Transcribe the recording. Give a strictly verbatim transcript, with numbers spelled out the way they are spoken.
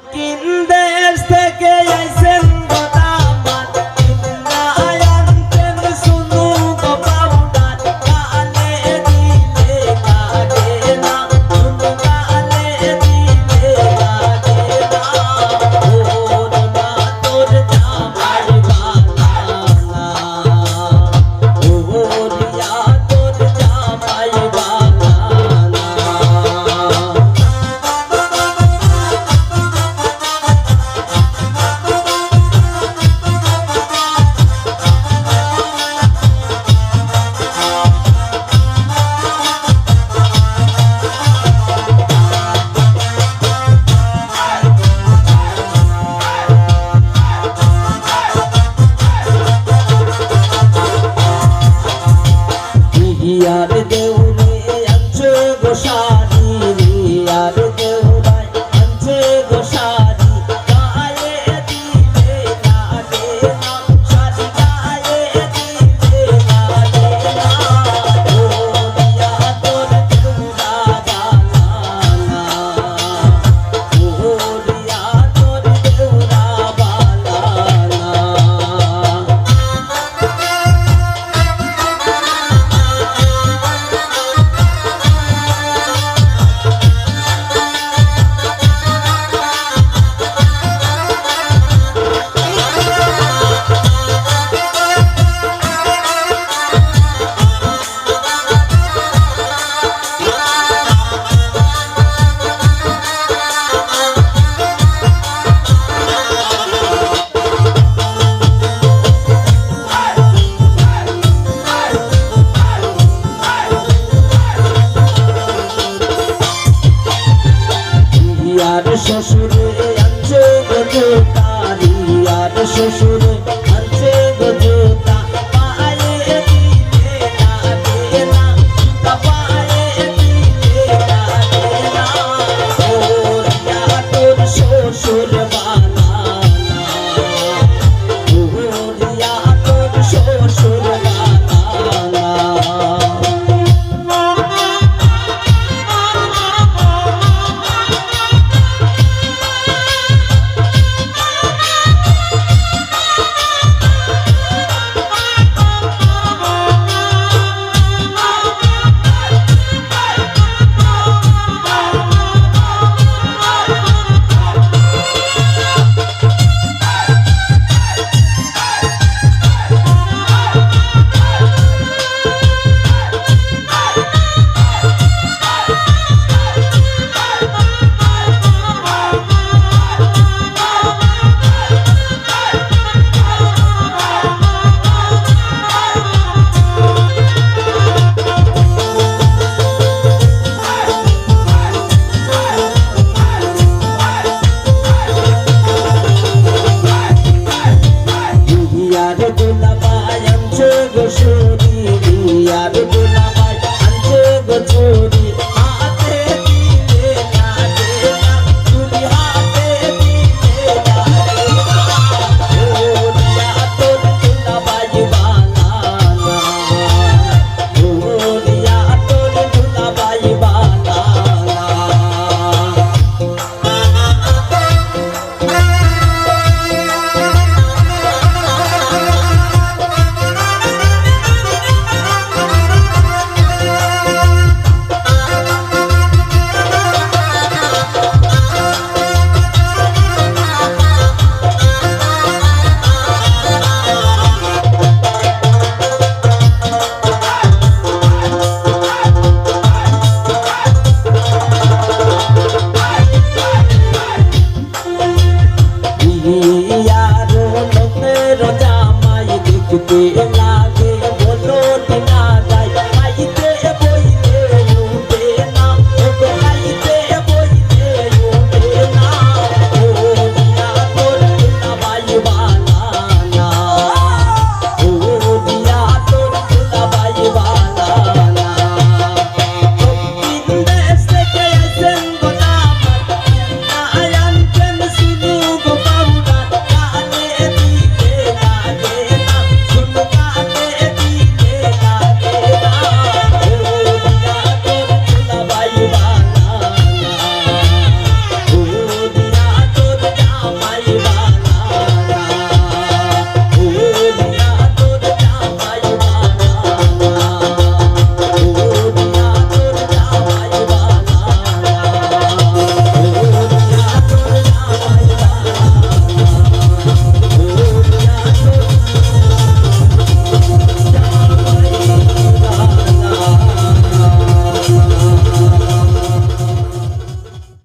কোন দেশ থেকে আইছেন গো দামাত? কিনা আনছেন চুনো গো পাউডার? গালে দিলে লাগে না, চুনো গালে দিলে লাগে না। ওর মা তোর জামাই বালা না, ওর ইয়া তোর জামাই বালা না। ইয়ার দেউরে আনছে গো শাড়ি, ইয়ার দেউরায় আনছে গো শাড়ি, গায়ে দিলে লাগে না, শাড়ি গায়ে দিলে লাগে না। ও দিয়া তোর দেউরা বালা না, ও দিয়া তোর দেউরা বালা না। ইয়ার শ্বশুরে আনছে গো জুতা, ইয়ার শ্বশুরে আনছে গো জুতা, পায়ে দিলে লাগে না, জুতা পায়ে দিলে লাগে না। ওর ইয়া তোর শ্বশুর